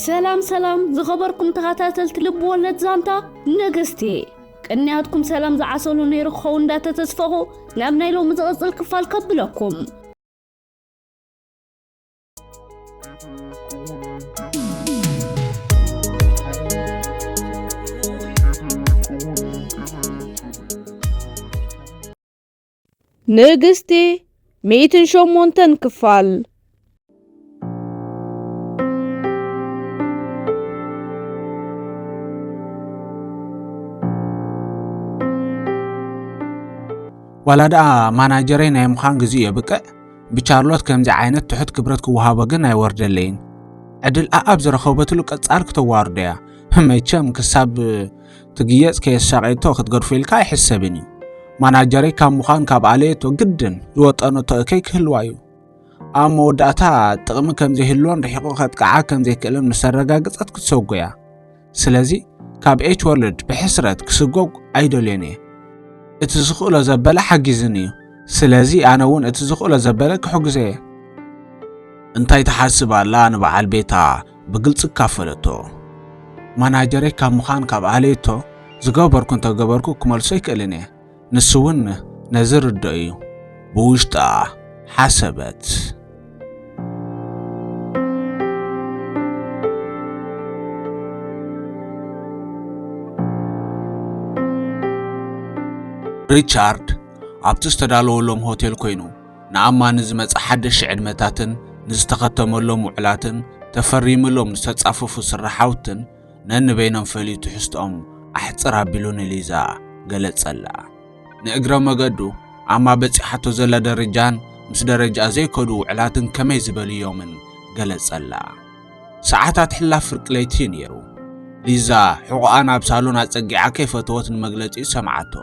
ሰላም ሰላም ዝኸበርኩም ተኸታተልቲ ልብ ወለድ ዛንታ ንግስቲ፣ ቅንያትኩም ሰላም ዝዓሰሉ ነይሩ ክኸውን እንዳተተስፈኹ ናብ ናይ ሎሚ ዝቕጽል ክፋል ከብለኩም። ንግስቲ ሚእትን ሸሞንተን ክፋል። ዋላ ደኣ ማናጀረይ ናይ ምዃን ግዜኡ የብቅዕ፣ ብቻርሎት ከምዚ ዓይነት ትሑት ክብረት ክወሃቦ ግን ኣይወርደለይን። ዕድል ኣኣብ ዝረኸበትሉ ቀጻል ክተዋርዶ እያ። መቸም ክሳብ ትግየጽ ከየሳቐየቶ ክትገድፎ ኢልካ ኣይሕሰብን እዩ። ማናጀረይ ካብ ምዃን ካብ ኣለየቶ ግድን ዝወጠነቶ እከይ ክህልዋ እዩ። ኣብ መወዳእታ ጥቕሚ ከም ዘይህልዎን ርሒቑ ከጥቅዓ ከም ዘይክእልን ምስ ኣረጋገጸት ክትሰጎ እያ። ስለዚ ካብ ኤች ወርልድ ብሕስረት ክስጎግ ኣይደልዮን እየ። እቲ ዝኽእሎ ዘበለ ሓጊዝኒ እዩ። ስለዚ ኣነ እውን እቲ ዝኽእሎ ዘበለ ክሕግዞ እየ። እንታይ ትሓስብ ኣላ ንበዓል ቤታ ብግልጺ ኣካፈለቶ። ማናጀረይ ካብ ምዃን ካብ ኣለየቶ ዝገበርኩ እንተገበርኩ ክመልሶ ኣይክእልን እየ። ንሱ እውን ነዚ ርድኦ እዩ። ብውሽጣ ሓሰበት። ሪቻርድ ኣብቲ ዝተዳለወሎም ሆቴል ኮይኑ ንኣማ ንዝመጽእ ሓደሽ ዕድመታትን ንዝተኸተመሎም ውዕላትን ተፈሪምሎም ዝተጻፈፉ ስራሓውትን ነንበይኖም ፈልዩ ትሕዝትኦም ኣሕጽር ኣቢሉ ንሊዛ ገለጸላ። ንእግረ መገዱ ኣማ በጺሓቶ ዘላ ደረጃን ምስ ደረጃኣ ዘይከዱ ውዕላትን ከመይ ዝበሉ እዮምን ገለጸላ። ሰዓታት ሕላፍ ፍርቂ ለይቲ እዩ ነይሩ። ሊዛ ሕቖኣ ናብ ሳሎን ኣጸጊዓ ከይፈተወት ንመግለጺኡ ሰምዓቶ።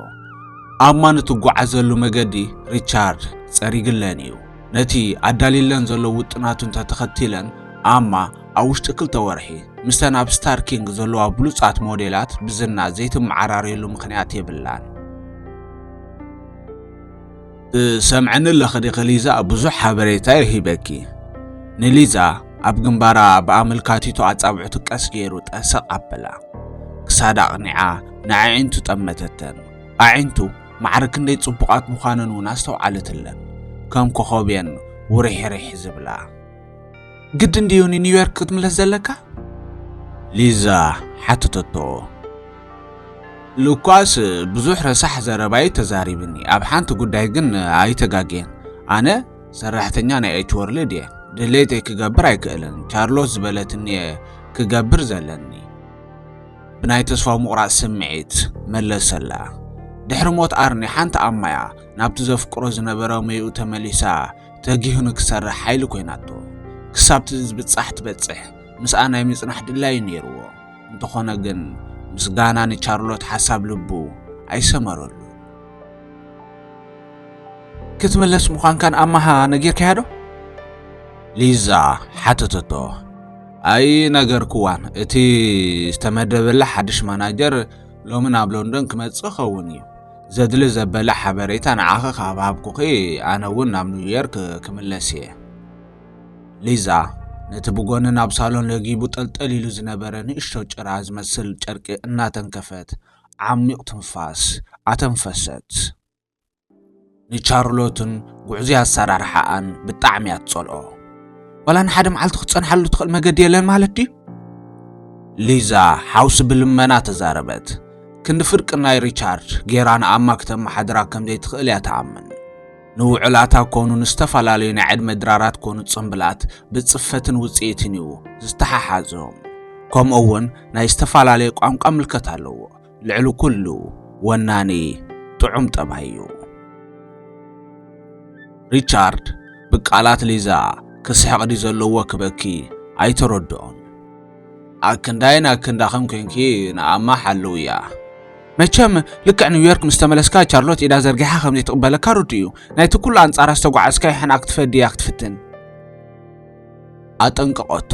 ኣማ ንትጓዓዘሉ መገዲ ሪቻርድ ጸሪግለን እዩ። ነቲ ኣዳሊለን ዘሎ ውጥናቱ እንተተኸቲለን ኣማ ኣብ ውሽጢ ክልተ ወርሒ ምስተን ኣብ ስታር ኪንግ ዘለዋ ብሉጻት ሞዴላት ብዝና ዘይትመዓራረየሉ ምኽንያት የብላን። ትሰምዕኒ ኣለኺ ዲኺ ሊዛ? ብዙሕ ሓበሬታ እየ ሂበኪ። ንሊዛ ኣብ ግንባራ ብኣመልካቲቱ ኣጻብዕቱ ቀስ ገይሩ ጠሰቕ ኣበላ። ክሳዳ ኣቕኒዓ ንኣዒንቱ ጠመተተን። ኣዒንቱ ማዕረ ክንደይ ጽቡቓት ምዃነን እውን ኣስተውዓለትለን። ከም ኮኾብ እየን ውሪሕሪሕ ዝብላ። ግድን ድዩ ንኒውዮርክ ክትምለስ ዘለካ? ሊዛ ሓተተቶ። ልኳስ ብዙሕ ረሳሕ ዘረባ እዩ ተዛሪብኒ፣ ኣብ ሓንቲ ጉዳይ ግን ኣይተጋግየን። ኣነ ሰራሕተኛ ናይ ኤች ወርልድ እየ። ድሌተይ ክገብር ኣይክእልን። ቻርሎት ዝበለትኒ እየ ክገብር ዘለኒ። ብናይ ተስፋ ምቑራጽ ስምዒት መለሰላ። ድሕሪ ሞት ኣርኒ ሓንቲ ኣማያ ናብቲ ዘፍቅሮ ዝነበረ መይኡ ተመሊሳ ተጊሁ ንክሰርሕ ሓይሊ ኮይናቶ። ክሳብቲ ዝብጻሕ ትበጽሕ ምስኣ ናይ ምጽናሕ ድላዩ ነይርዎ። እንተኾነ ግን ምስጋና ንቻርሎት ሓሳብ ልቡ ኣይሰመረሉ። ክትምለስ ምዃንካ ንኣማሃ ነጊርካያ ዶ? ሊዛ ሓተተቶ። ኣይነገርክዋን። እቲ ዝተመደበላ ሓድሽ ማናጀር ሎሚ ናብ ሎንዶን ክመጽእ ኸውን እዩ። ዘድሊ ዘበለ ሓበሬታ ንዓኺ ካብ ሃብኩኺ ኣነ እውን ናብ ኒውዮርክ ክምለስ እየ። ሊዛ ነቲ ብጎኒ ናብ ሳሎን ለጊቡ ጠልጠል ኢሉ ዝነበረ ንእሽቶ ጭራ ዝመስል ጨርቂ እናተንከፈት ዓሚቕ ትንፋስ ኣተንፈሰት። ንቻርሎትን ጉዕዞ ኣሰራርሓኣን ብጣዕሚ እያ ትጸልኦ። ዋላ ንሓደ መዓልቲ ክትጸንሓሉ ትኽእል መገዲ የለን ማለት ድዩ? ሊዛ ሓውሲ ብልመና ተዛረበት። ክንዲ ፍርቂ ናይ ሪቻርድ ጌራ ንኣማ ክተመሓድራ ከም ዘይትኽእል እያ ትኣምን። ንውዕላታ ኮኑ ንዝተፈላለዩ ናይ ዕድመ ድራራት ኮኑ ጽምብላት ብጽፈትን ውጽኢትን እዩ ዝተሓሓዞም። ከምኡ እውን ናይ ዝተፈላለየ ቋንቋ ምልከት ኣለዎ። ልዕሊ ኩሉ ወናኒ ጥዑም ጠባይ እዩ። ሪቻርድ ብቃላት ሊዛ ክስሕቕ ድዩ ዘለዎ ክበኪ ኣይተረድኦን። ኣክንዳይን ኣክንዳኽን ኮንኪ ንኣማ ሓልውያ። መቸም ልክዕ ኒውዮርክ ምስ ተመለስካ ቻርሎት ኢዳ ዘርጊሓ ከም ዘይትቕበለካ ርዱእ እዩ። ናይቲ ኩሉ ኣንጻራ ዝተጓዓዝካዮ ሕና ክትፈዲ እያ ክትፍትን። ኣጠንቀቐቶ።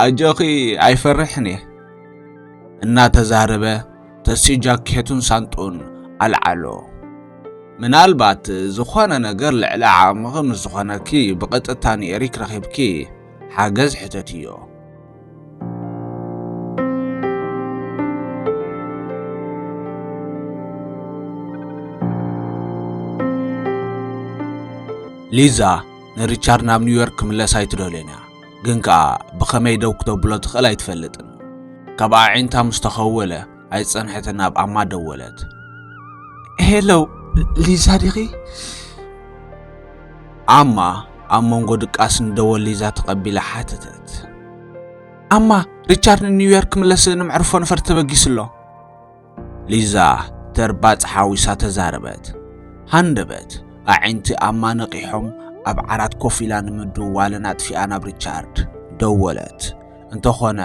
ኣጆኺ ኣይፈርሕን እየ እናተዛረበ ተሲኡ ጃኬቱን ሳንጥኡን ኣልዓሎ። ምናልባት ዝኾነ ነገር ልዕሊ ዓቕምኺ ምስ ዝኾነኪ ብቐጥታ ንኤሪክ ረኺብኪ ሓገዝ ሕተትዮ። ሊዛ ንሪቻርድ ናብ ኒውዮርክ ክምለስ ኣይትደልዮን እያ፣ ግን ከኣ ብኸመይ ደው ክተብሎ ትኽእል ኣይትፈልጥን። ካብ ኣዒንታ ምስ ተኸወለ ኣይጸንሐትን ናብ ኣማ ደወለት። ሄሎ፣ ሊዛ ዲኺ? ኣማ ኣብ መንጎ ድቃስ ንደወል ሊዛ ተቐቢላ ሓተተት። ኣማ፣ ሪቻርድ ንኒውዮርክ ክምለስ ንመዕርፎ ነፈርቲ ተበጊሱ ኣሎ። ሊዛ ተርባጽ ሓዊሳ ተዛረበት። ሃንደበት ኣዒንቲ ኣማ ነቒሖም ኣብ ዓራት ኮፍ ኢላ ንምድዋለን ኣጥፊኣ ናብ ሪቻርድ ደወለት። እንተኾነ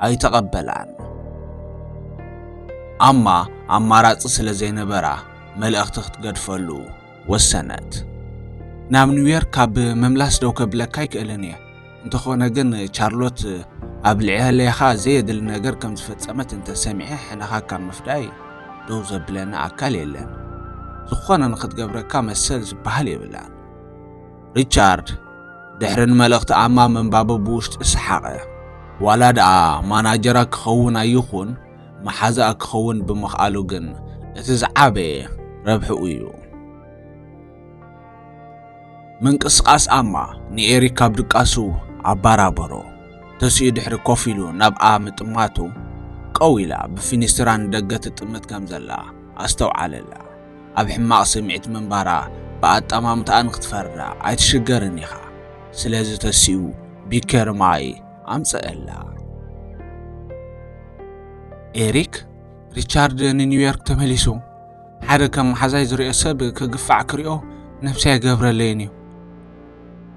ኣይተቐበላን። ኣማ ኣማራጺ ስለ ዘይነበራ መልእኽቲ ክትገድፈሉ ወሰነት። ናብ ኒውዮርክ ካብ ምምላስ ደው ከብለካ ኣይክእልን እየ። እንተኾነ ግን ቻርሎት ኣብ ልዕሌኻ ዘየድሊ ነገር ከም ዝፈጸመት እንተሰሚዐ ሕነኻ ካብ ምፍዳይ ደው ዘብለኒ ኣካል የለን። ዝኾነ ንኽትገብረካ መሰል ዝበሃል የብላን። ሪቻርድ ድሕሪ ንመልእኽቲ ኣማ ምንባቡ ብውሽጢ ሰሓቐ። ዋላ ደኣ ማናጀራ ክኸውን ኣይኹን መሓዛኣ ክኸውን ብምኽኣሉ ግን እቲ ዝዓበየ ረብሕኡ እዩ። ምንቅስቓስ ኣማ ንኤሪክ ካብ ድቃሱ ኣባራበሮ። ተሲኡ ድሕሪ ኮፍ ኢሉ ናብኣ ምጥማቱ፣ ቀው ኢላ ብፊኒስትራ ንደገ ትጥምት ከም ዘላ ኣስተውዓለላ። ኣብ ሕማቕ ስምዒት ምንባራ ብኣጠማምታኣ ንክትፈርዳ ኣይትሽገርን ኢኻ። ስለዚ ተሲኡ ቢኬር ማይ ኣምጸአላ። ኤሪክ፣ ሪቻርድ ንኒውዮርክ ተመሊሱ። ሓደ ከም መሓዛይ ዝሪኦ ሰብ ክግፋዕ ክሪኦ ነብሲ ኣይገብረለይን እዩ።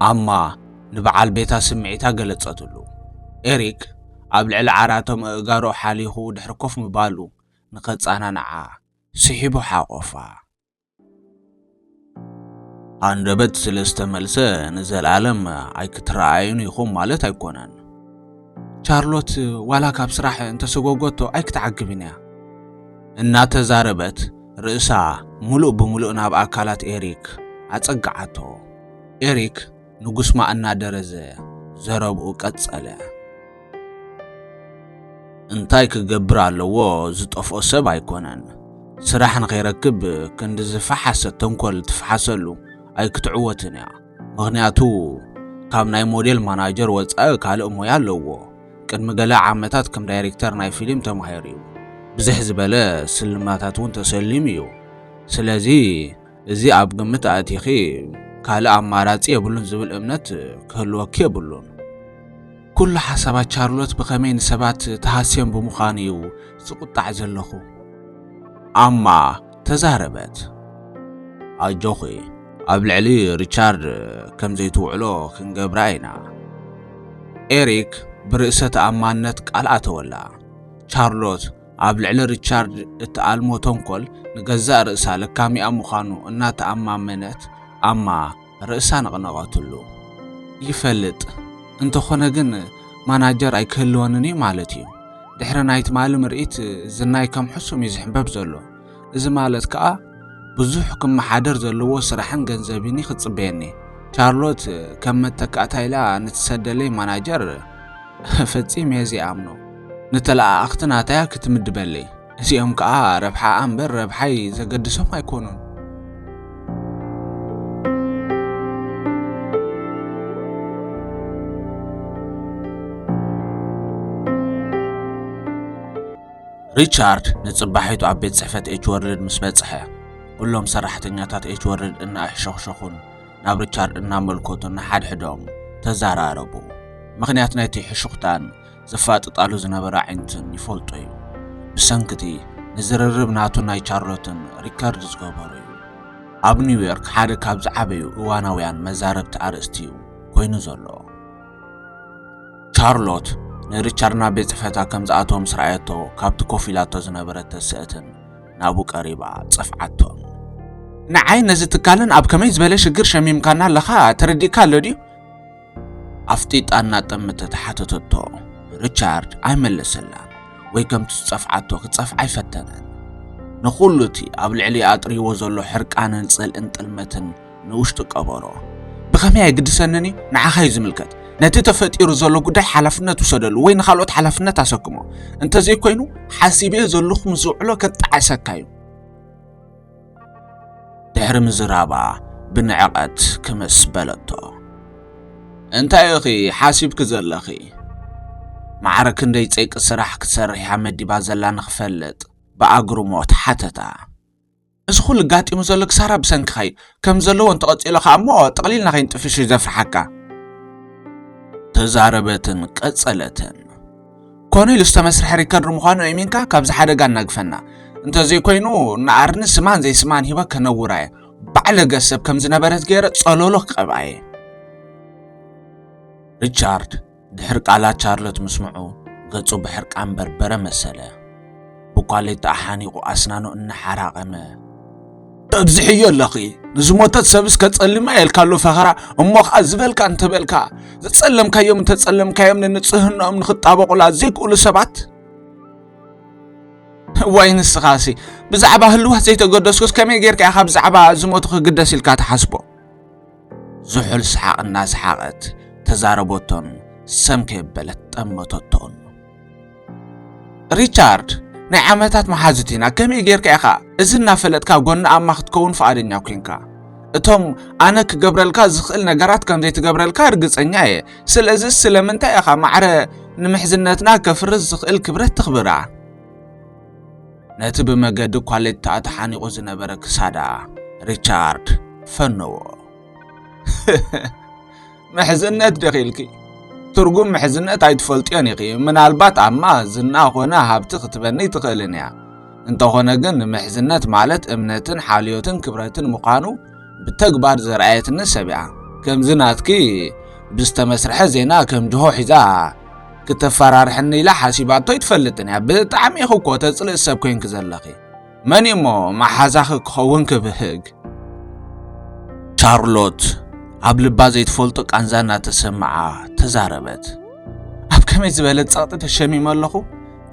ኣማ ንበዓል ቤታ ስምዒታ ገለጸትሉ። ኤሪክ ኣብ ልዕሊ ዓራቶም ኣእጋሩ ሓሊኹ ድሕሪ ኮፍ ምባሉ ንኸጸናንዓ ስሒቡ ሓቖፋ። ሃንደበት ስለ ዝተመልሰ ንዘለኣለም ኣይክትረኣዩን ኢኹም ማለት ኣይኮነን። ቻርሎት ዋላ ካብ ስራሕ እንተሰጎጎቶ ኣይክትዓግብን እያ። እናተዛረበት ርእሳ ምሉእ ብምሉእ ናብ ኣካላት ኤሪክ ኣጸግዓቶ። ኤሪክ ንጉስማ እናደረዘ ዘረብኡ ቀጸለ። እንታይ ክገብር ኣለዎ? ዝጠፍኦ ሰብ ኣይኮነን። ስራሕ ንኸይረክብ ክንዲ ዝፈሓሰ ተንኮል ትፈሓሰሉ ኣይክትዕወትን እያ። ምኽንያቱ ካብ ናይ ሞዴል ማናጀር ወጻኢ ካልእ ሞያ ኣለዎ። ቅድሚ ገለ ዓመታት ከም ዳይሬክተር ናይ ፊልም ተማሂሩ እዩ። ብዝሕ ዝበለ ስልማታት እውን ተሰሊሙ እዩ። ስለዚ እዚ ኣብ ግምት ኣእቲኺ ካልእ ኣማራጺ የብሉን ዝብል እምነት ክህልወኪ የብሉን። ኩሉ ሓሳባት ቻርሎት ብኸመይ ንሰባት ተሃስዮም ብምዃኑ እዩ ዝቁጣዕ ዘለኹ። ኣማ ተዛረበት። ኣጆኺ፣ ኣብ ልዕሊ ሪቻርድ ከም ዘይትውዕሎ ክንገብራ ኢና። ኤሪክ ብርእሰ ተኣማንነት ቃል ኣተወላ። ቻርሎት ኣብ ልዕሊ ሪቻርድ እትኣልሞ ተንኮል ንገዛእ ርእሳ ለካሚኣ ምዃኑ እናተኣማመነት ኣማ ርእሳ ነቕነቐትሉ። ይፈልጥ፣ እንተኾነ ግን ማናጀር ኣይክህልወንን እዩ ማለት እዩ። ድሕሪ ናይ ትማሊ ምርኢት ዝናይ ከም ሕሱም እዩ ዝሕንበብ ዘሎ። እዚ ማለት ከኣ ብዙሕ ክመሓደር ዘለዎ ስራሕን ገንዘብን እዩ ክጽበየኒ። ቻርሎት ከም መተካእታ ኢላ ንትሰደለይ ማናጀር ፈጺመ እየ ዘይኣምኖ። ንተለኣኣኽቲ ናታያ ክትምድበለይ። እዚኦም ከኣ ረብሓኣ እምበር ረብሓይ ዘገድሶም ኣይኮኑን። ሪቻርድ ንጽባሒቱ ኣብ ቤት ጽሕፈት ኤች ወርልድ ምስ በጽሐ፣ ኩሎም ሰራሕተኛታት ኤች ወርልድ እናኣሕሸኽሸኹን ናብ ሪቻርድ እናመልከቱ ንሓድሕዶም ተዛራረቡ። ምኽንያት ናይቲ ሕሹኽታን ዘፋጥጣሉ ዝነበረ ኣዒንትን ይፈልጦ እዩ። ብሰንክቲ ንዝርርብ ናቱ ናይ ቻርሎትን ሪካርድ ዝገበሩ እዩ። ኣብ ኒውዮርክ ሓደ ካብ ዝዓበዩ እዋናውያን መዛረብቲ ኣርእስቲ እዩ ኮይኑ ዘሎ። ቻርሎት ንሪቻርድ ናብ ቤት ጽሕፈታ ከም ዝኣተወ ምስ ረኣየቶ፣ ካብቲ ኮፍ ኢላቶ ዝነበረት ተስእትን ናብኡ ቀሪባ ጸፍዓቶ። ንዓይ ነዚ ትካልን ኣብ ከመይ ዝበለ ሽግር ሸሚምካና ኣለኻ ተረዲእካ ኣሎ ድዩ? ኣፍጢጣ እናጠመተት ሓተተቶ። ሪቻርድ ኣይመለሰላን ወይ ከምቲ ዝጸፍዓቶ ክጸፍዓ ኣይፈተነን። ንኹሉ እቲ ኣብ ልዕሊኡ ኣጥርይዎ ዘሎ ሕርቃንን ጽልእን ጥልመትን ንውሽጡ ቀበሮ። ብኸመይ ኣይግድሰንን እዩ? ንዓኻ እዩ ዝምልከት። ነቲ ተፈጢሩ ዘሎ ጉዳይ ሓላፍነት ውሰደሉ ወይ ንኻልኦት ሓላፍነት ኣሰክሞ። እንተዘይኮይኑ፣ ሓሲበዮ ዘለኹ ምስ ዝውዕሎ ከጣዕሰካ እዩ። ድሕሪ ምዝራባ ብንዕቐት ክምስ በለቶ። እንታይ ኢኺ ሓሲብኪ ዘለኺ? ማዕረ ክንደይ ጸይቂ ስራሕ ክትሰርሕ እያ መዲባ ዘላ ንኽፈልጥ ብኣግርሞት ሓተታ። እዚ ኩሉ ጋጢሙ ዘሎ ክሳራ ብሰንክኻ እዩ። ከም ዘለዎ እንተቐጺሎ ኸኣ እሞ ጥቕሊልና ከይንጥፍሽ እዩ ዘፍርሓካ። ተዛረበትን ቀጸለትን። ኮነ ኢሉ ዝተመስርሐ ሪከርድ ምዃኑ እሚንካ ካብዚ ሓደጋ እናግፈና። እንተዘይኮይኑ ንኣርኒ ስማን ዘይስማን ሂበ ከነውራ እየ። ባዕለገ ሰብ ከም ዝነበረት ገይረ ጸሎሎ ክቐብኣ እየ። ሪቻርድ ድሕሪ ቃላት ቻርሎት ምስምዑ ገጹ ብሕርቃን በርበረ መሰለ። ብኳሌታ ሓኒቑ ኣስናኑ እናሓራቐመ፣ "ተብዝሕዮ ኣለኺ፣ ንዝሞተት ሰብስ ከጸልማ የልካሉ ፈኸራ፣ እሞ ኸኣ ዝበልካ እንተበልካ፣ ዝጸለምካዮም እንተጸለምካዮም ንንጽህናኦም ንኽጣበቑላ ዘይክእሉ ሰባት?" እዋይ ንስኻሲ፣ ብዛዕባ ህልዋት ዘይተገደስኩስ ከመይ ጌርካ ኢኻ ብዛዕባ ዝሞቱ ክግደስ ኢልካ ትሓስቦ? ዝሑል ሰሓቕ እናሰሓቐት ተዛረበቶን ሰም ከየበለት ጠመተቶን። "ሪቻርድ፣ ናይ ዓመታት መሓዙት ኢና፣ ከመይ ጌርካ ኢኻ እዚ እናፈለጥካ ጎኒ ኣማ ክትከውን ፍቓደኛ ኮንካ? እቶም ኣነ ክገብረልካ ዝኽእል ነገራት ከም ዘይትገብረልካ ርግጸኛ እየ። ስለዚ ስለምንታይ ኢኻ ማዕረ ንምሕዝነትና ከፍርስ ዝኽእል ክብረት ትኽብራ?" ነቲ ብመገዲ ኳሌታ ተሓኒቑ ዝነበረ ክሳዳ ሪቻርድ ፈነዎ። "ምሕዝነት ዲኺ ኢልኪ? ትርጉም ምሕዝነት ኣይትፈልጥዮን ኢኺ። ምናልባት ኣማ ዝና ኾነ ሃብቲ ክትበኒ ትኽእልን እያ። እንተኾነ ግን ምሕዝነት ማለት እምነትን ሓልዮትን ክብረትን ምዃኑ ብተግባር ዘርኣየትኒ ሰብ እያ። ከምዚ ናትኪ ብዝተመስርሐ ዜና ከም ጅሆ ሒዛ ክተፈራርሐኒ ኢላ ሓሲባቶ ኣይትፈልጥን እያ። ብጣዕሚ ኢኺ እኮ ተጽልኢ ሰብ ኮይንኪ ዘለኺ። መን እዩ እሞ መሓዛኺ ክኸውን ክብህግ?" ቻርሎት ኣብ ልባ ዘይትፈልጦ ቃንዛ እናተሰምዓ ተዛረበት። "ኣብ ከመይ ዝበለ ጸቕጢ ተሸሚመ ኣለኹ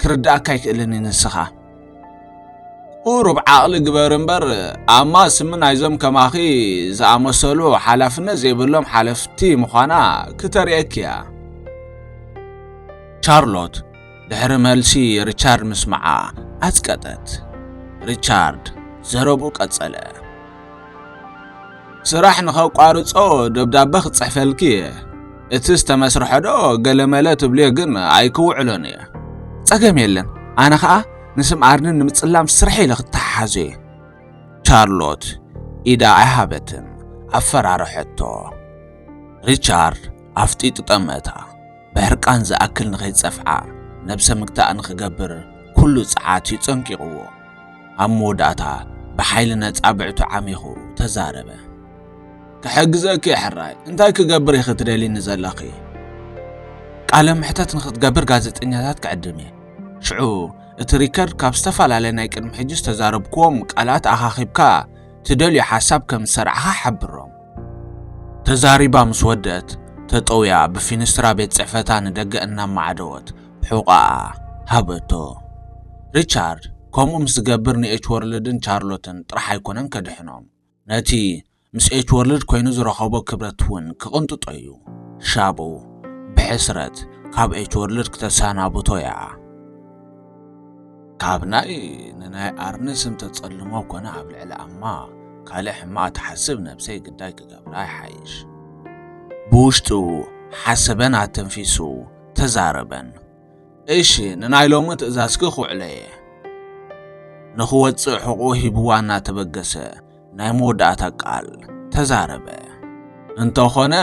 ክርድኣካ ኣይክእልን እዩ ንስኻ። ቁሩብ ዓቕሊ ግበር እምበር፣ ኣማ ስም ናይዞም ከማኺ ዝኣመሰሉ ሓላፍነት ዘይብሎም ሓለፍቲ ምዃና ክተርእየኪ እያ።" ቻርሎት ድሕሪ መልሲ ሪቻርድ ምስማዓ ኣጽቀጠት። ሪቻርድ ዘረብኡ ቀጸለ። "ስራሕ ንኸቋርጾ ደብዳበ ክጽሕፈልኪ እየ። እቲ ዝተመስርሐ ዶ ገለመለ ትብልዮ ግን ኣይክውዕሎን እየ።" "ጸገም የለን። ኣነ ኸኣ ንስም ኣርንን ንምጽላም ስርሐ ኢለ ክተሓሓዞ እየ።" ቻርሎት ኢዳ ኣይሃበትን፣ ኣፈራርሐቶ። ሪቻርድ ኣፍጢጡ ጠመታ። ብሕርቃን ዝኣክል ንኸይጸፍዓ ነብሰ ምግታእ ንኽገብር ኩሉ ጸዓት እዩ ጸንቂቕዎ። ኣብ መወዳእታ ብሓይሊ ነጻብዕቱ ዓሚኹ ተዛረበ። "ክሕግዘኪ ሕራይ፣ እንታይ ክገብር ኢኺ ትደልይኒ ዘለኺ?" "ቃለ መሕተት ንኽትገብር ጋዜጠኛታት ክዕድም እየ። ሽዑ እቲ ሪከርድ ካብ ዝተፈላለየ ናይ ቅድሚ ሕጂ ዝተዛረብክዎም ቃላት ኣኻኺብካ ትደልዮ ሓሳብ ከም ዝሰርዕኻ ሓብሮም።" ተዛሪባ ምስ ወደት ተጠውያ ብፊንስትራ ቤት ጽሕፈታ ንደገ እናማዕደወት ሕቖኣ ሃበቶ። ሪቻርድ ከምኡ ምስ ዝገብር ንኤች ወርልድን ቻርሎትን ጥራሕ ኣይኮነን ከድሕኖም። ነቲ ምስ ኤች ወርልድ ኮይኑ ዝረኸቦ ክብረት እውን ክቕንጥጦ እዩ። ሻቡ ብሕስረት ካብ ኤች ወርልድ ክተሰናብቶ እያ። ካብ ናይ ንናይ ኣርኒ ስም ተጸልሞ ኮነ ኣብ ልዕሊ ኣማ ካልእ ሕማቕ ትሓስብ ነብሰይ ግዳይ ክገብራ ይሓይሽ። ብውሽጡ ሓሰበን ኣተንፊሱ ተዛረበን። "እሺ፣ ንናይ ሎሚ ትእዛዝኪ ክውዕሎ እየ።" ንኽወጽእ ሕቑኡ ሂብዋ እናተበገሰ ናይ መወዳእታ ቃል ተዛረበ። "እንተኾነ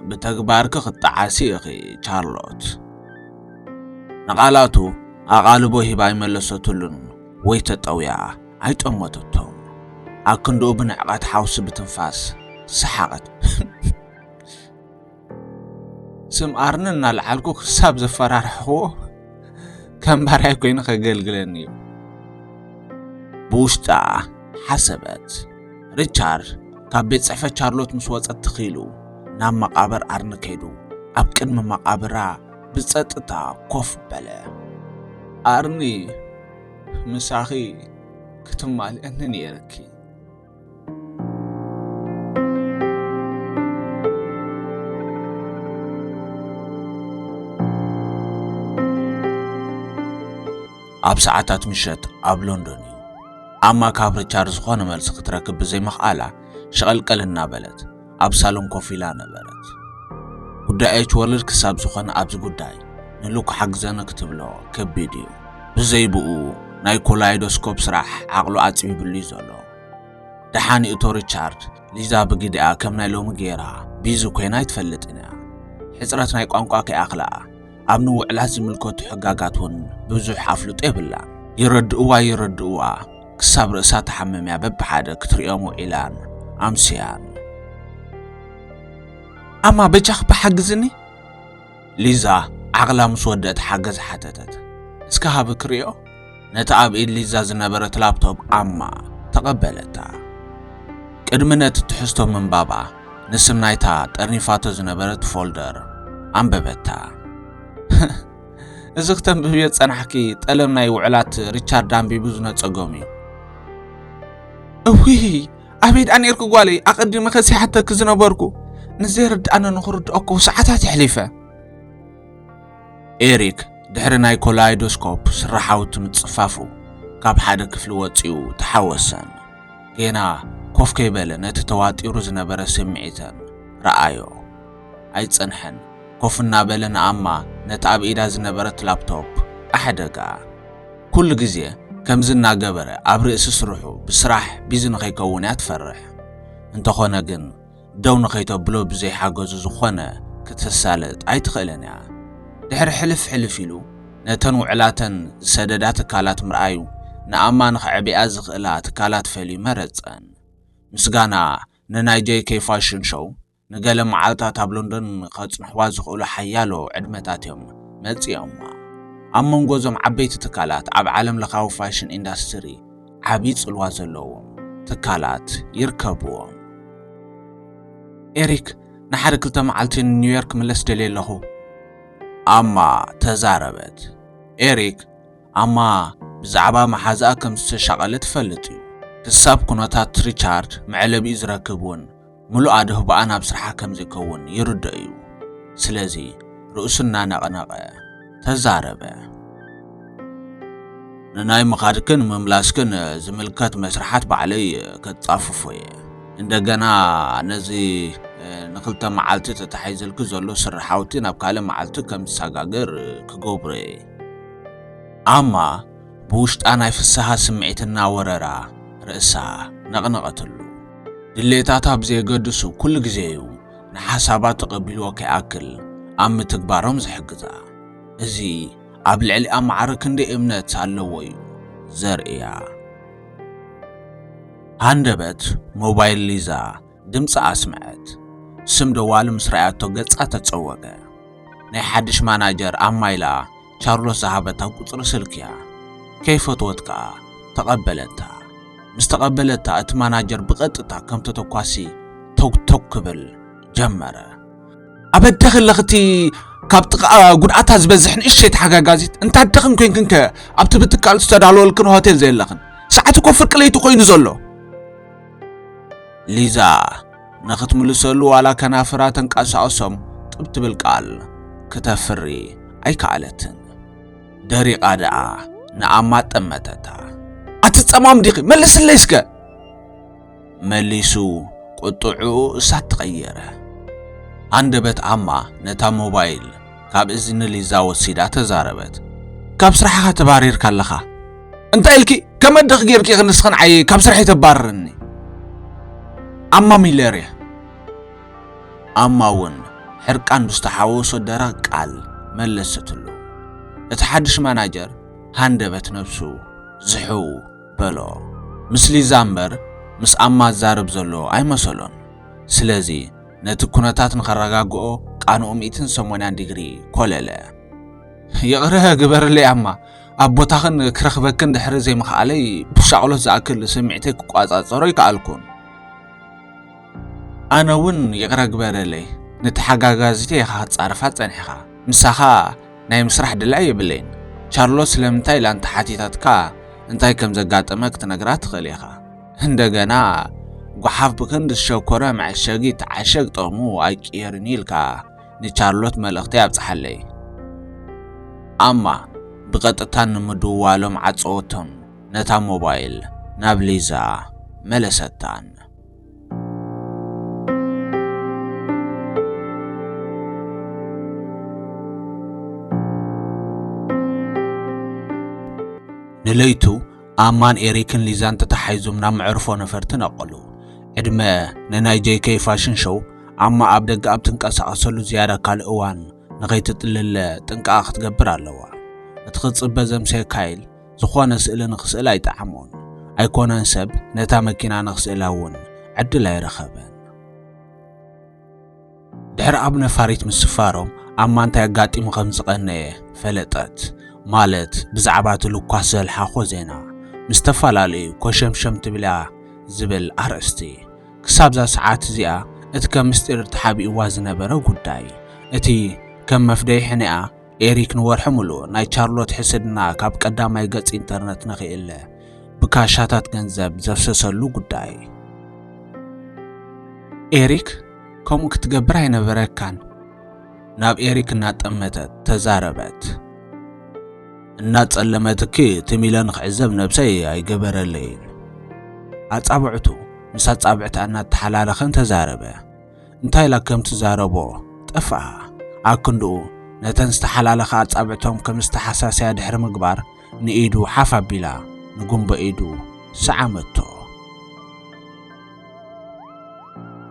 ብተግባርኪ ክትጠዓሲ ኢኺ ቻርሎት።" ንቓላቱ ኣቓልቦ ሂባ ኣይመለሰትሉን ወይ ተጠውያ ኣይጠመተቶን። ኣክንድኡ ብንዕቐት ሓውሲ ብትንፋስ ሰሓቐት። "ስም ኣርኒ እናልዓልኩ ክሳብ ዘፈራርሕኽዎ ከም ባርያይ ኮይኑ ከገልግለኒ እዩ" ብውሽጣ ሓሰበት። ሪቻርድ ካብ ቤት ጽሕፈት ቻርሎት ምስ ወጸ ትኽ ኢሉ ናብ መቓብር ኣርኒ ከይዱ ኣብ ቅድሚ መቓብራ ብጸጥታ ኮፍ በለ። "ኣርኒ፣ ምሳኺ ክትማልእኒ ነይርኪ።" ኣብ ሰዓታት ምሸት ኣብ ሎንዶን እዩ። ኣማ ካብ ሪቻርድ ዝኾነ መልሲ ክትረክብ ብዘይምኽኣላ፣ ሸቐልቀል እናበለት ኣብ ሳሎን ኮፍ ኢላ ነበረት። ጉዳይ ኤች ወርልድ ክሳብ ዝኾነ ኣብዚ ጉዳይ ንሉክ ሓግዘኒ ክትብሎ ከቢድ እዩ። ብዘይ ብኡ ናይ ኮላይዶስኮፕ ስራሕ ዓቕሉ ኣጽቢብሉ እዩ ዘሎ። ደሓን ይእቶ ሪቻርድ፣ ሊዛ ብግዲኣ ከም ናይ ሎሚ ገይራ ቢዚ ኮይና ኣይትፈልጥን እያ። ሕጽረት ናይ ቋንቋ ከይኣኽላ ኣብ ንውዕላት ዝምልከቱ ሕጋጋት እውን ብዙሕ ኣፍልጦ የብላን። ይረድእዋ ይረድእዋ ክሳብ ርእሳ ተሓመምያ በብሓደ ክትርእዮም ውዒላን ኣምስያን። ኣማ በጃኺ ሓግዝኒ? ሊዛ ዓቕላ ምስ ወደት ሓገዝ ሓተተት። እስከ ሃቢ ክርእዮ። ነቲ ኣብ ኢድ ሊዛ ዝነበረት ላፕቶፕ ኣማ ተቐበለታ። ቅድሚ ነቲ ትሕዝቶ ምንባባ ንስም ናይታ ጠርኒፋቶ ዝነበረት ፎልደር ኣንበበታ። እዚ ክተንብብዮ ዝጸናሕኪ ጠለም ናይ ውዕላት ሪቻርድ ኣንቢቡ ዝነጸጎም እዩ። እውይ ኣበይ ደኣ ነርኪ ጓለይ? ኣቐዲመ ከሲሓተኪ ዝነበርኩ ንዘይርድኣኒ ንኽርድኦ እኮ ሰዓታት ኣሕሊፈ። ኤሪክ ድሕሪ ናይ ኮላይዶስኮፕ ስራሓውቲ ምጽፋፉ ካብ ሓደ ክፍሊ ወጺኡ ተሓወሰን። ጌና ኮፍ ከይበለ ነቲ ተዋጢሩ ዝነበረ ስምዒተን ረኣዮ። ኣይጸንሐን፣ ኮፍ እናበለ ንኣማ ነቲ ኣብ ኢዳ ዝነበረት ላፕቶፕ ኣሕደጋ። ኩሉ ግዜ ከምዚ እናገበረ ኣብ ርእሲ ስርሑ ብስራሕ ቢዚ ንኸይከውን እያ ትፈርሕ። እንተኾነ ግን ደው ንኸይተብሎ ብዘይሓገዙ ዝኾነ ክትሳለጥ ኣይትኽእልን እያ። ድሕሪ ሕልፍ ሕልፍ ኢሉ ነተን ውዕላተን ዝሰደዳ ትካላት ምርኣዩ ንኣማ ንኸዕብያ ዝኽእላ ትካላት ፈልዩ መረጸን። ምስጋና ንናይ ጄይ ኬይ ፋሽን ሾው፣ ንገለ መዓልታት ኣብ ሎንዶን ከጽንሕዋ ዝኽእሉ ሓያሎ ዕድመታት እዮም መጺኦማ። ኣብ መንጎ እዞም ዓበይቲ ትካላት ኣብ ዓለም ለኻዊ ፋሽን ኢንዳስትሪ ዓቢ ጽልዋ ዘለዎም ትካላት ይርከብዎም። ኤሪክ፣ ንሓደ ክልተ መዓልቲ ንኒውዮርክ ምለስ ደልየ ኣለኹ። ኣማ ተዛረበት። ኤሪክ፣ ኣማ ብዛዕባ መሓዛኣ ከም ዝተሻቐለ ትፈልጥ እዩ። ክሳብ ኩነታት ሪቻርድ መዕለቢኡ ዝረክብ እውን ምሉእ ኣድህቦኣ ናብ ስርሓ ከም ዘይከውን ይርድኦ እዩ። ስለዚ ርእሱ እናነቕነቐ ተዛረበ። ንናይ ምኻድክን ምምላስክን ዝምልከት መስርሓት ባዕለይ ከጻፍፎ እየ። እንደገና ነዚ ንክልተ መዓልቲ ተታሒዝልኪ ዘሎ ስርሓውቲ ናብ ካልእ መዓልቲ ከም ዝሰጋገር ክገብሮ እየ። ኣማ ብውሽጣ ናይ ፍስሃ ስምዒት እናወረራ ርእሳ ነቕነቐትሉ። ድሌታታ ብዘየገድሱ ኩሉ ግዜ እዩ ንሓሳባት ተቐቢልዎ ከይኣክል ኣብ ምትግባሮም ዝሕግዛ። እዚ ኣብ ልዕሊኣ ማዕረ ክንደይ እምነት ኣለዎ እዩ ዘርእያ። ሃንደበት ሞባይል ሊዛ ድምፂ ኣስምዐት። ስም ደዋሊ ምስ ረኣያቶ ገፃ ተፀወገ። ናይ ሓድሽ ማናጀር ኣማ ኢላ ቻርሎስ ዝሃበታ ቁፅሪ ስልኪ እያ። ከይፈትወት ከኣ ተቐበለታ። ምስ ተቐበለታ እቲ ማናጀር ብቐጥታ ከም ተተኳሲ ቶክ ቶክ ክብል ጀመረ። ኣበደኺ ኣለኽቲ ካብ ጥቓ ጉድኣታ ዝበዝሕ ንእሽተይ ተሓጋጋዚት እንታደኽን ኮይንክንከ ኣብቲ ብትካል ዝተዳለወልክን ሆቴል ዘየለኽን? ሰዓት እኮ ፍርቂ ለይቲ ኮይኑ ዘሎ። ሊዛ ንኽትምልሰሉ ዋላ ከናፍራ ተንቀሳቕሶም ጥብ ትብል ቃል ክተፍሪ ኣይከኣለትን። ደሪቓ ደኣ ንኣማ ጠመተታ። ኣቲ ጸማም ዲኺ? መልስለይ እስከ። መሊሱ ቁጥዕኡ እሳት ተቐየረ። ኣንደበት ኣማ ነታ ሞባይል ካብ እዝኒ ሊዛ ወሲዳ ተዛረበት። ካብ ስራሕኻ ተባሪርካ ኣለኻ። እንታይ ኢልኪ? ከመ ኣደኺ ጌርኪ ኢኺ ንስኺ ንዓይ ካብ ስርሐይ ተባርርኒ? ኣማ ሚለር እየ። ኣማ እውን ሕርቃን ብዝተሓወሶ ደረቕ ቃል መለሰትሉ። እቲ ሓድሽ ማናጀር ሃንደበት ነብሱ ዝሕው በሎ። ምስ ሊዛ እምበር ምስ ኣማ ዝዛረብ ዘሎ ኣይመሰሎን። ስለዚ ነቲ ኩነታት ንኸረጋግኦ ቃንኡ ሚእትን ሰማንያን ዲግሪ ኮለለ። ይቕረ ግበርለይ ኣማ፣ ኣብ ቦታኽን ክረኽበክን ድሕሪ ዘይምኽኣለይ ብሻቕሎት ዝኣክል ስምዒተይ ክቋጻጸሮ ኣይከኣልኩን። ኣነ እውን ይቕረ ግበረለይ፣ ንተሓጋጋዚተይ ኢኻ ክትጻረፋ ጸኒሕኻ። ምሳኻ ናይ ምስራሕ ድላይ የብለይን። ቻርሎት ስለምንታይ ኢላ እንተሓቲታትካ እንታይ ከም ዘጋጠመ ክትነግራ ትኽእል ኢኻ። እንደገና ጓሓፍ ብክንዲ ዝሸኮረ መዐሸጊ ተዓሸግ ጥቕሙ ኣይቅየርን ኢልካ ንቻርሎት መልእኽተይ ኣብጽሓለይ። ኣማ ብቐጥታ ንምድዋሎም ዓጸወቶን ነታ ሞባይል ናብ ሊዛ መለሰታን። ንለይቱ ኣማን ኤሪክን ሊዛን ተተሓሒዞም ናብ መዕርፎ ነፈርቲ ነቐሉ። ዕድመ ንናይ ጄይ ኬይ ፋሽን ሾው ኣማ ኣብ ደገ ኣብ ትንቀሳቐሰሉ ዝያዳ ካልእ እዋን ንኸይትጥልለ ጥንቃቐ ክትገብር ኣለዋ። እቲ ክትጽበ ዘምሰየካ ኢል ዝኾነ ስእሊ ንኽስእል ኣይጠዓሞን። ኣይኮነን ሰብ ነታ መኪና ንኽስእላ እውን ዕድል ኣይረኸበን። ድሕሪ ኣብ ነፋሪት ምስፋሮም ኣማ እንታይ ኣጋጢሙ ከም ዝቐነየ ፈለጠት። ማለት ብዛዕባ እቲ ልኳስ ዘልሓኾ ዜና ምስ ዝተፈላለዩ ኮሸምሸም ትብልያ ዝብል ኣርእስቲ። ክሳብዛ ሰዓት እዚኣ እቲ ከም ምስጢር ተሓቢእዋ ዝነበረ ጉዳይ፣ እቲ ከም መፍደይ ሕንያ ኤሪክ ንወርሒ ምሉእ ናይ ቻርሎት ሕስድና ካብ ቀዳማይ ገጽ ኢንተርነት ንኽእለ ብካሻታት ገንዘብ ዘፍሰሰሉ ጉዳይ። ኤሪክ ከምኡ ክትገብር ኣይነበረካን፣ ናብ ኤሪክ እናጠመተት ተዛረበት። እናጸለመትኪ ትም ኢለ ንኽዕዘብ ነብሰይ ኣይገበረለይን። ኣጻብዕቱ ምስ ኣጻብዕታ እናተሓላለኸን ተዛረበ። እንታይ ኢላ ከም ትዛረቦ ጠፍኣ። ኣክንድኡ ነተን ዝተሓላለኻ ኣጻብዕቶም ከም ዝተሓሳሰያ ድሕሪ ምግባር ንኢዱ ሓፍ ኣቢላ ንጉንበ ኢዱ ሰዓመቶ።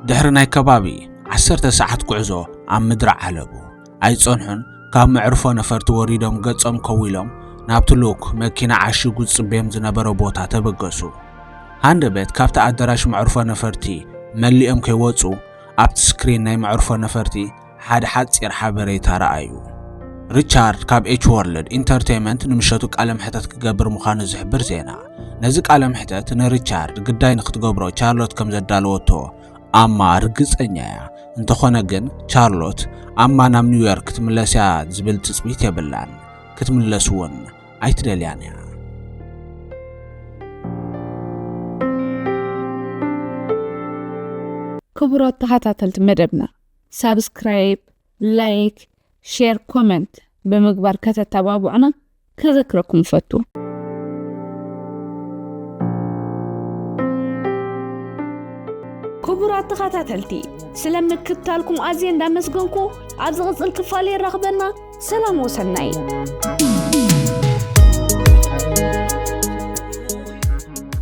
ድሕሪ ናይ ከባቢ ዓሰርተ ሰዓት ጉዕዞ ኣብ ምድሪ ዓለቡ ኣይጸንሑን። ካብ መዕርፎ ነፈርቲ ወሪዶም ገጾም ከዊሎም ናብቲ ሉክ መኪና ዓሺጉ ዝጽበዮም ዝነበረ ቦታ ተበገሱ። ሃንደበት ካብቲ ኣዳራሽ መዕርፎ ነፈርቲ መሊኦም ከይወጹ ኣብቲ ስክሪን ናይ መዕርፎ ነፈርቲ ሓደ ሓጺር ሓበሬታ ረኣዩ። ሪቻርድ ካብ ኤች ወርልድ ኢንተርቴይመንት ንምሸቱ ቃለ መሕተት ክገብር ምዃኑ ዝሕብር ዜና። ነዚ ቃለ መሕተት ንሪቻርድ ግዳይ ንክትገብሮ ቻርሎት ከም ዘዳለወቶ ኣማ ርግጸኛ እያ። እንተኾነ ግን ቻርሎት ኣማ ናብ ኒውዮርክ ክትምለስ እያ ዝብል ትጽቢት የብላን። ክትምለስ እውን ኣይትደልያን እያ። ክቡራት ተኸታተልቲ መደብና ሳብስክራይብ፣ ላይክ፣ ሼር፣ ኮመንት ብምግባር ከተተባብዑና ከዘክረኩም እፈቱ። ክቡራት ተኸታተልቲ ስለ ምክትታልኩም ኣዝየ እንዳመስገንኩ ኣብ ዝቕጽል ክፋል የራኽበና። ሰላም ወሰናይ።